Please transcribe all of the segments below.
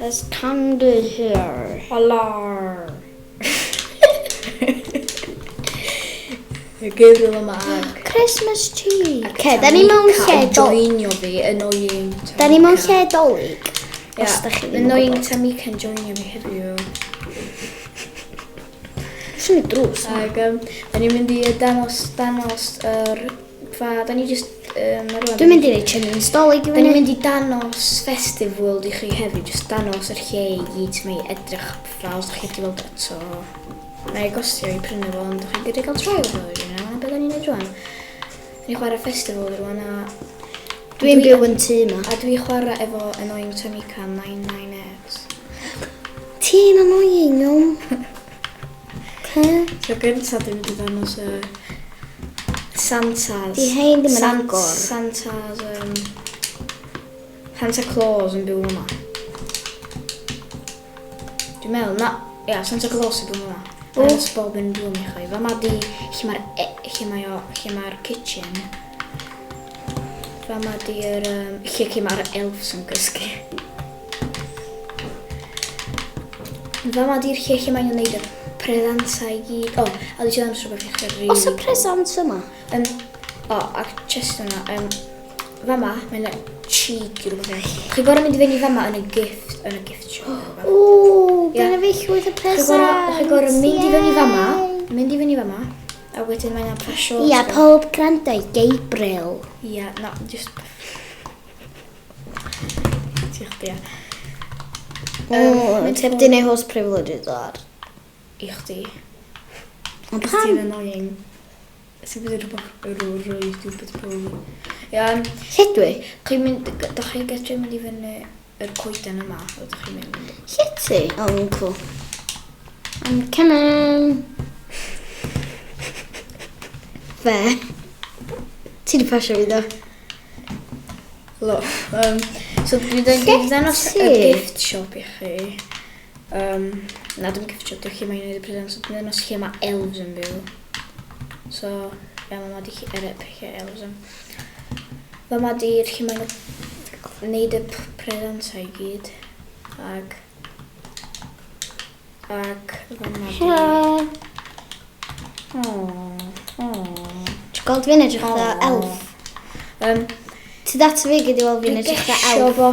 There's candy here. Hello. Gabriel yma ag... Christmas tree. Ce, da ni mewn lle dol... Joinio fi, annoying. Da ni mewn lle dolyg. Os da chi ddim yn Annoying gwybod. Tamika yn joinio fi heddiw. Swn i drws. Ac da ni'n mynd i danos, danos yr... Fa, da ni just... Rwan, Dwi'n mynd i neud chimneys dolyg i Da ni'n fyny. mynd i danos Festive World i chi heddiw, just danos yr lle i gyd sy'n ei edrych fatha os da chi wedi weld eto. Mae'n ei gostio i prynu fo, ond da chi'n gallu cael trial fo, you know, beth da ni'n neud rwan. Da ni'n chwarae Festive World rwan a... Dwi'n byw yn tŷ yma. A dwi chwarae efo Annoying Tamika 99X. Ti'n annoying, iawn. Ce? So gyntaf dwi'n mynd i ddangos y Santa's... Di hein ddim yn agor. Santa's... Santa Claus yn byw yma. Dwi'n meddwl, na, ia, Santa Claus yn byw yma. O. Dangos bob yn room i chi. Fama di, lle mae'r, lle mae o, lle mae'r kitchen. Fama di'r, lle lle mae'r elves yn gysgu. Fama di'r lle lle mae'n gwneud y presentau i gyd. O, a dwi eisiau dangos rhywbeth i chi rili. Oes y present yma? O, ac chest yna. Fama, mae'n cheeky rhywbeth. Chi gorau mynd i fyny fama yn y gift, yn y gift shop. Ww, Ie. dyna fi llwyth o Chi present. gorau mynd i fyny fama, mynd i fyny fama, a wedyn mae'n pasio. Ia, pob gwrando i Gabriel. Ia, na, just... Diolch, dia. O, mynd ti heb di neud host privileges ar. I chdi. Ond Cos ti'n pam? annoying. Ti'n bod rhywbeth rwy stupid probably. Ia, Lle dwi? chi'n mynd, da chi'n gallu mynd i fyny yr coeden yma, o da chi'n mynd. Lle ti? O, oh, cool. I'm coming. Fe. Ti di pasio fi ddo. Lo, so dwi Lle wedi dangos y ti? gift shop i chi. Na, dim gift shop, dwi'n lle mae'n gwneud y present, so dwi'n dangos lle mae elves yn byw. So, ia, ma di lle, er, lle elves yn. Fama di'r lle mae'n gwneud y presentau i gyd. Ac fama di... Hello. Oh, oh. Ti'n gweld fi'n edrych fatha elf? Ti dat fi gyda weld fi'n Dwi'n edrych fatha gesio elf. fo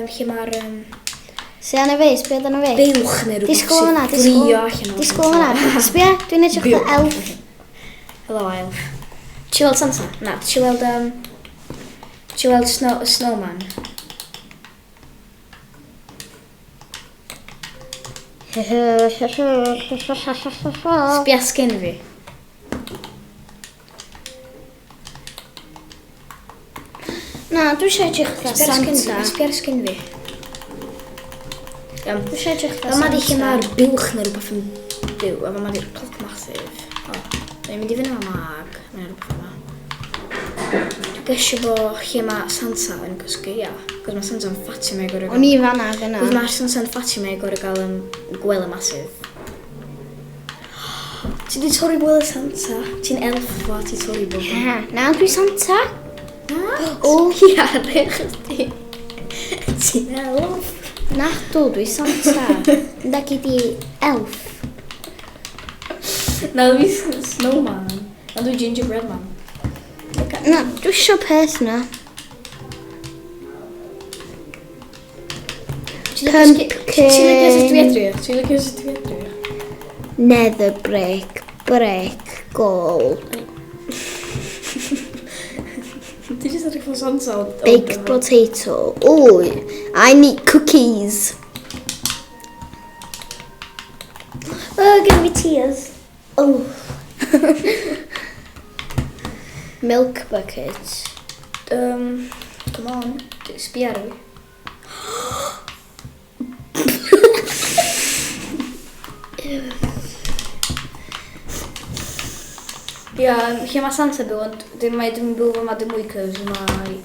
lle mae'r Se arna fi, sbia arna fi. buwch neu rhywbeth Disgwyl hwnna, sy'n disgwyl. fflio allan o'r Disgwyl hwnna. Sbia, dwi'n edrych fatha elf. Hello, elf. Ti weld Santa? Na, ti weld... Ti weld snowman? Sbia skin fi. Na, dwi eisiau edrych fatha Sbia skin fi. Santa. Sbia skin fi. Iawn. Dwi eisiau edrych fatha Fama di lle Santa. mae'r buwch neu rhywbeth yn byw, a fama di'r cloc massive. O, da ni'n mynd i fyny fama ag mae'n rhywbeth yma. Dwi'n gesio fo lle mae Santa yn cysgu, ia. Cos mae Santa'n ffatio mae gorau O'n i fanna gyna. Cos mae Santa'n ffatio mae gorau gael gwely massive. Ti di torri gwely Santa. Ti'n elf fo, ti torri bob. Ha, na, dwi Santa. Na? O. Ia, rech chdi. Ti'n elf. Na, dwi Santa. Nda gyd i elf. Na, dwi snowman. Na, dwi gingerbread man. Na, dwi eisiau peth na. Ti'n licio sut dwi edrych? Ti'n licio sut dwi edrych? Nether brick, brick, gold, Ti jyst edrych fel Santa. Baked potato. Oh, I need cookies. Oh, give me tears. Oh. Milk bucket. Come on, sbia ar fi. Ia, lle mae Santa byw, ond dim mae dim byw fyma dim mwy cos mae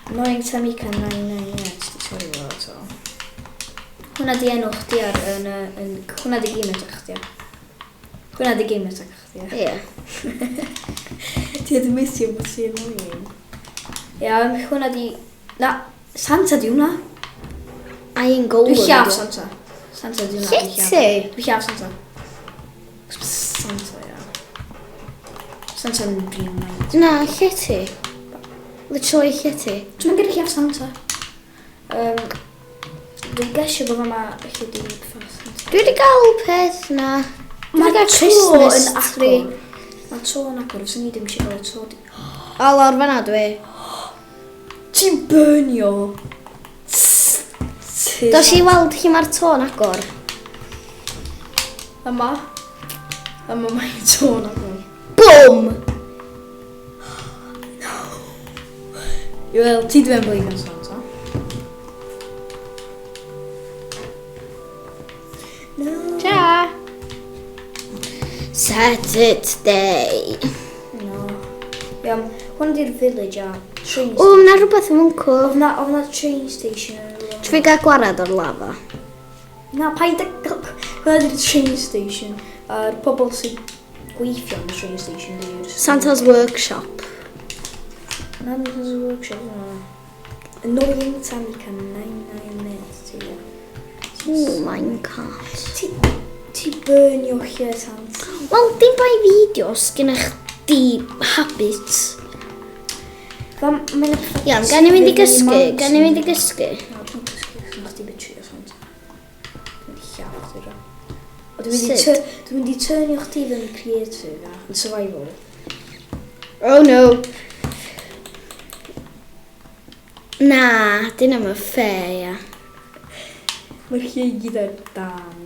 Annoying Tamika 998, di torri fo eto. Hwna di enw chdi ar yn, yn, hwnna di game attack chdi ar. Hwnna di game attack chdi ar. Ie. Ti wedi misio bod ti'n annoying. Ia, hwnna di... Na! Santa di hwnna. Iron Golem. Dwi'n lladd Santa. Santa di hwnna. Lle ti? Dwi'n lladd Santa. Santa, ia. Santa'n real night. Na, lle ti? Literally lle ti? Dwi'n mynd lladd Santa. Dwi'n gesio bod yma lle di ffa Santa. Dwi wedi gael peth na. Dwi wedi gael Christmas yn tree. agor. Mae to yn agor, fyswn i ddim eisiau gael y to. O, lawr fan'na dwi. Ti'n burnio. Dos i weld lle mae'r to'n agor. Yma. Yma mae to'n agor. Boom! Wel, ti dwi'n believe in Santa. No. Ta! Set it day. No. Iawn, hwn di'r village a train O, mae rhywbeth yn mwncw. Oedd na, oedd na train station yn rhywle. Trwy gael gwarad o'r lava. Na, paid â... Hwnna di'r train station. A'r pobl sy'n gweithio yn y train station di'r... Santa's Workshop. Na, Santa's Workshop, na. Annoying Tamika 99 minutes, ti. Ooh, minecart. Ti burnio lle, Sant. Wel, dim bai fideos gyda chdi habits. Mae'n... Iawn, gan i fynd i gysgu? Gan i fynd i gysgu? Na, dwi'n cysgu, achos chdi betrio, Sant. Dwi'n mynd i lladd chdi rwan. O, Dwi'n mynd i Sut? dwi'n mynd i turnio chdi fewn i creative, a, yn survival. Oh no. Na, dyn am y fair, ia. Mae'r lle i gyd ar dan.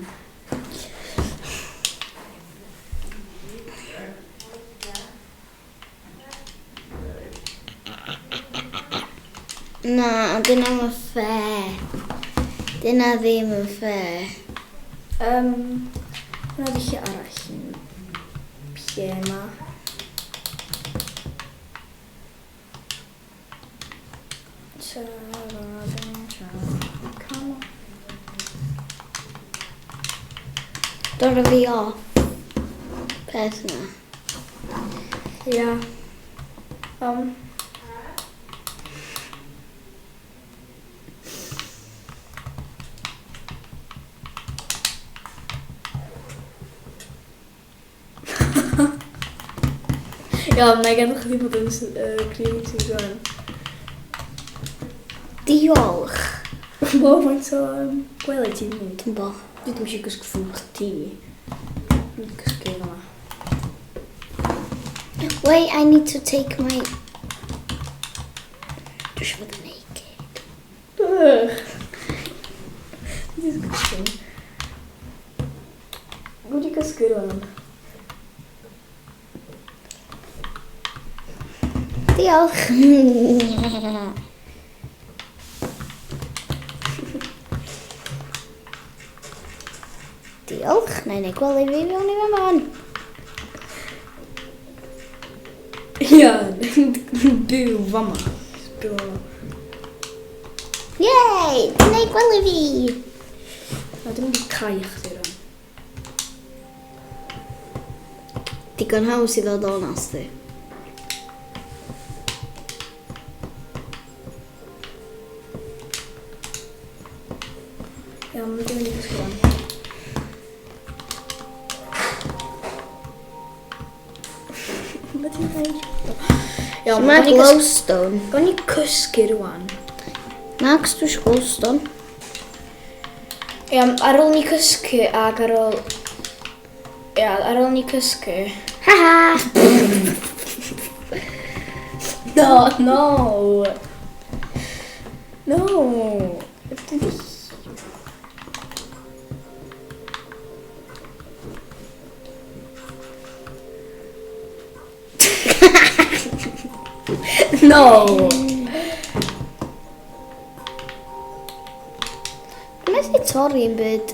Na, dyn am y fair. Dyna ddim yn fair. Hwnna di lle arall yn lle yma. Come on. Dora fi off. Peth na. Ia. Iawn, na i gadw chdi bod yn creative rwan. Diolch. Wel, faint o gwely ti'n mynd? Dwi'n bo. Dwi ddim eisiau gysgu ffwrdd chdi. Dwi'n gysgu yma. Wait, I need to take my... Dwi eisiau fod yn naked. Ugh. Disgusting. Wedi gysgu rwan. Diolch. Diolch. Na i wneud gwely fi fewn i fan fan. Ia, byw fama. Byw fama. Yay! Ti'n neud gwely fi! Na, dwi'n mynd i cau chdi rwan. Digon haws i ddod onast di. Iawn, dwi'n mynd i gysgu rwan. Mae ti'n dweud? Iawn, Mae gawn ni glowstone. Gawn ni cysgu rwan. Na, cos dwi eisiau glowstone. Iawn, ar ôl ni cysgu ac ar ôl... Ia, ar ôl ni cysgu... Ha ha! No, no! No! Dwi'n No! Dwi'n methu torri yn byd.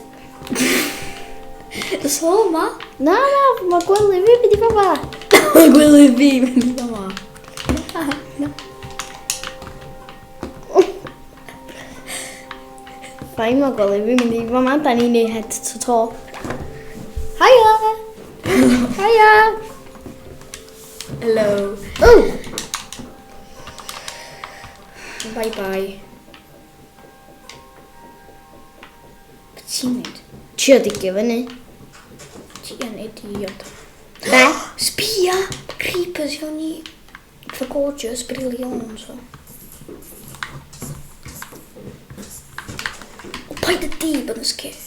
Dos o ma? Na, na, mae gwely fi mynd i fama. Mae gwely fi mynd i fama. Na. Fine, mae gwely fi mynd i fama. Da ni'n neud head to toe. Hiya! Hiya! Hello. Ooh! Bye bye. Ti'n neud? Trio digio fyny. Ti yn idiot. Be? Sbia! Creepers fewn i... For gorgeous, brilliant. So. O, paid y di bod yn sgil.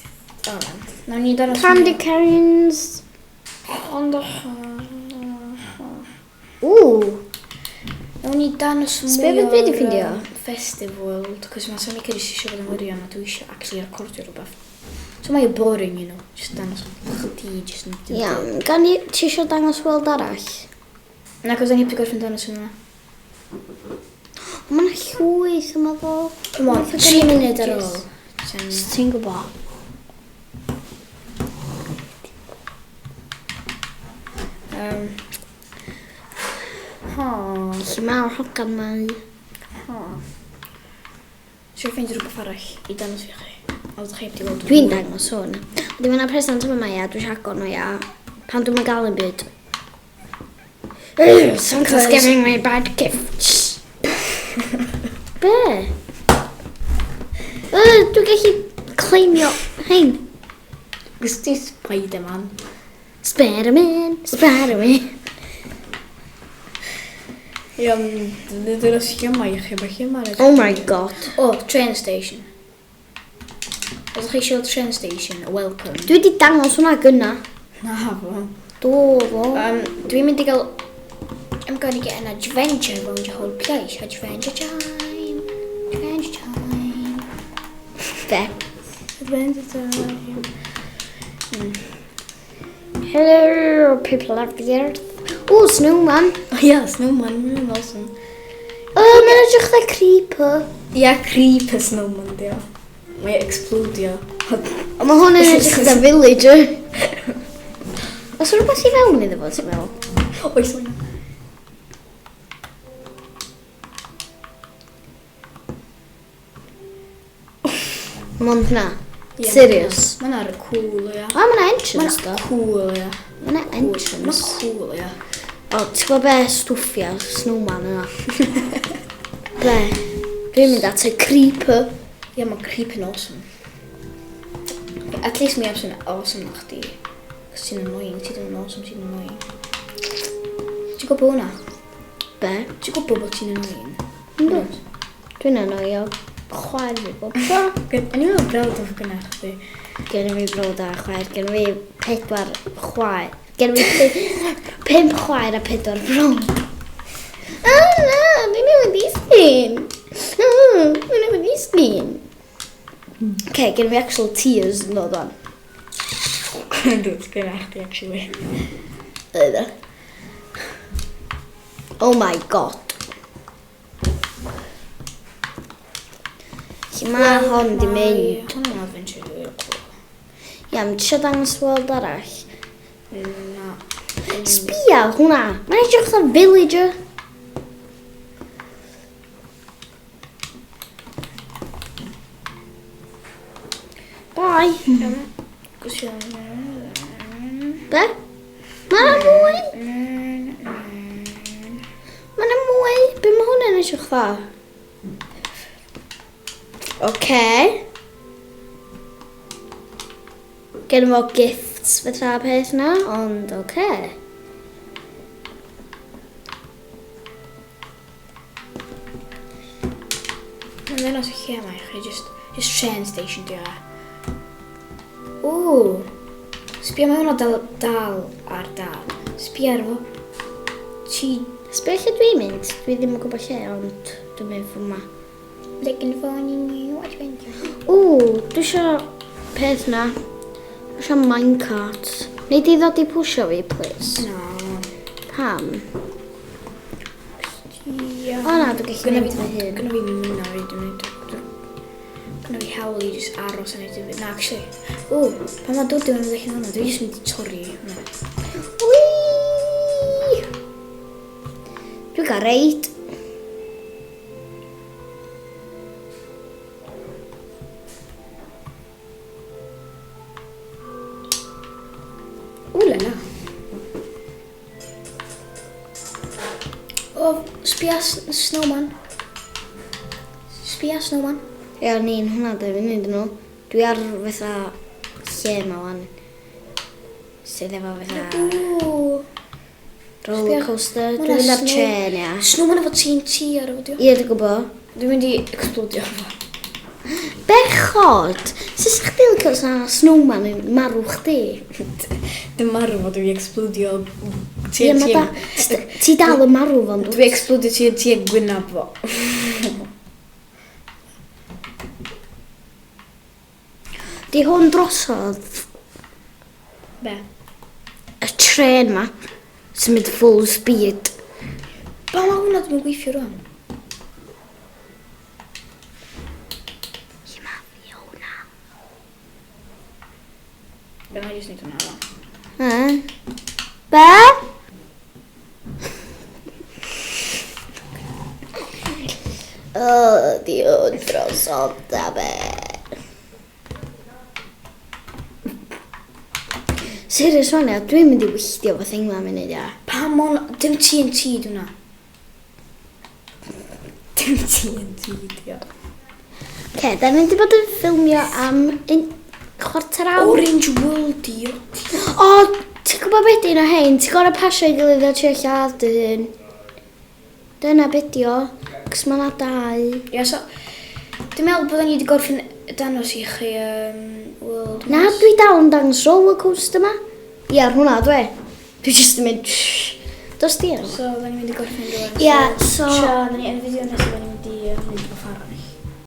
O, na. Nawn ni dangos... Candy canes. Ond... Ooh. Nawn ni dangos mwy Sbia beth dwi 'di ffindio. Festive World, cos mae Sonic jyst eisiau bod yn wirion a dwi eisiau actually recordio rhywbeth. So mae'n boring, you know, just dangos chdi, just yn... Iawn, gan i, ti eisiau dangos world arall? Na, cos o'n i heb 'di gorffen dangos hwnna. Mae yna llwyth yma ddo. Come on, 3 munud ar ôl. Ti'n gwybod? Lle mae'r hogan mae? Siwr ffeindio rhywbeth arall i dangos i chi. Ond chi heb di weld. Dwi'n dangos hwn. Ydy mae yna present yma mae ia, dwi'n siarad nhw ia. Pan dwi'n gael yn byd. Santa's giving me bad gifts. Be? Dwi'n gallu claimio hein. Gys ti Spider-Man. Spider-Man, Spider-Man. Iawn, dyna'r schema i chi, mae schema ar y... Oh my god. O, train station. Os ydych chi eisiau train station, welcome. Dwi wedi dangos hwnna gynna. Na fo. Do fo. Dwi'n mynd i gael... I'm going to get an adventure round the whole place. Adventure time. Adventure time. Be? Adventure time. Hello, people of the earth. O, snowman. Oh yeah, snowman, mae'n awesome. O, mae'n edrych fatha creeper. Ia, creeper snowman, dio. Mae explodio. O, mae hwn yn edrych fatha villager. Oes rhywbeth i fewn iddo fo, ti'n meddwl? Oes, oes. Mond na. Serious? Mae'n ar cool, ia. O, mae 'na entrance, do. Mae'n cool, ia. Mae 'na entrance. Mae'n cool, ia. O, ti'n gwybod be stwffia snowman yna? Be? Dwi'n mynd at y creeper. Ia, mae'n creeping awesome. At least mi awesome, awesome na chdi. Cos ti'n annoying, ti ddim yn awesome, ti'n annoying. Ti'n gwybod hwnna? Be? Ti'n gwybod bod ti'n annoying? Yndw. Dwi'n annoio chwaer fi bob tro. O'n i'n meddwl brawd oedd gyda chdi. Gen fi brawd a chwaer. Gen fi 4 chwaer. Gen fi 5 chwaer a 4 brawd. Oh na, dwi'n newydd ddisgyn. Oh, dwi'n newydd ddisgyn. Okay, gen fi actual tears yn dod on. Yndw, gyda chdi, actually. Ydy. Oh my god. Lle mae hon di mynd? Hwn yn adventure really cool. Ia, mi eisiau dangos world arall. Na. Sbia hwnna! Mae'n edrych fatha villager. Bye. Be? Mae'n mwy? Mae'n mwy? Be mae hwnna'n edrych fatha? Oce. Gen fo gifts fatha peth na, ond oce. Mae'n ddangos y lle yma i chi, just train station di o. Ww! Sbia, mae hwnna dal, dal ar dal. Sbia ar fo. Ti... Sbia lle dwi'n mynd? Dwi ddim yn gwybod lle, ond dwi'n mynd ffordd yma. Looking for a new adventure. Ww, dwi isio peth na. Dwi isio minecart. Nei di ddod i pwsio fi, please? No. Pam? Ia. O na, dwi'n gallu gwneud fy hun. Gynna fi mynd na fi, dwi'n mynd. Gynna fi hawl i just aros yn neud i fi. Na, actually. Ww, pan mae dod i mewn allan hwnna, dwi jyst mynd i torri hwnna. Whee! Dwi'n cael reid. Ww la la. O, sbia snowman. Sbia snowman. Ia, ni'n hwnna, dwi'n mynd yn ôl. Dwi ar fatha lle ma wan. Sydd efo fatha Ww. roller coaster. Dwi'n mynd ar trên, ia. Snowman efo TNT ar efo, dio. Ie, dwi'n gwybod. Dwi'n mynd i explodio fo. Bechod! Sut sa'ch chdi licio sa snowman yn marw chdi? Dim marw fo, dwi'n explodio Ie, TNT. ma da... Ti dal yn marw fo'n Dwi'n explodio TNT yn gwynab fo. Di hwn drosodd Be? y trên ma. Sy'n mynd full speed. Ba mae hwnna dwi'n gweithio rwan? Ie, ma fi hwnna. Be mae jyst neud hwnna fo. E? Be? O, di hwn drosodd da be. Serious wan ia, dwi'n mynd i wylltio fo thing ma munud ia. Pam on... Dim TNT di hwnna. Dim TNT di o. Ce, da ni wedi bod yn ffilmio am un chwarter awr. Orange World di o. O, ti'n gwybod beth un o hein? Ti'n gorau pasio i gilydd a trio lladd dy hun. Dyna beth di o. Cos mae 'na dau. Ia, so... Dwi'n meddwl bod ni wedi gorffen danos i chi World Na, dwi dal yn dangos roller coaster ma. Ie, ar hwnna dwi. Dwi jyst yn mynd... Shh. Dos di ar. So, da ni'n mynd i gorffen rwan. Ia, so- Tra, da ni yn y fideo nesaf, da ni'n